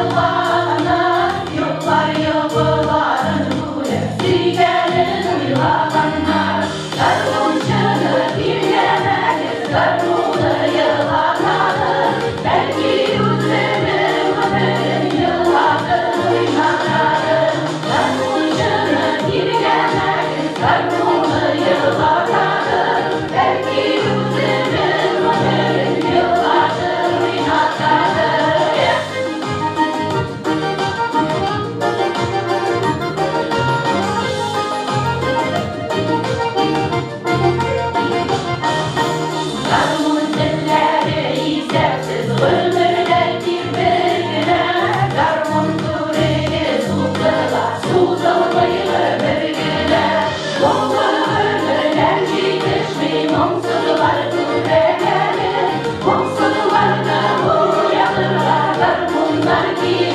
Еллаганнар, йоклар йокыларын бүлеп, сөйгәнен уйлаганнар. Гармунчыны тиргәмәгез, гармуны елатадыр, бәлки үзенең гомерен елатып уйнатадыр. Гармунчыны тиргәмәгез, гармуны елатадыр, бәлки үзенең гомерен елатып уйнатадыр. Гармун телләре исәпсез, гомерләр тик бер генә. Гармун күреге сузыла, сузылмый гомер генә. Моңлы гомерләр җитешми, моңсызлар күбрәк әле. Моңсызларны уятырга гармуннар кирәк.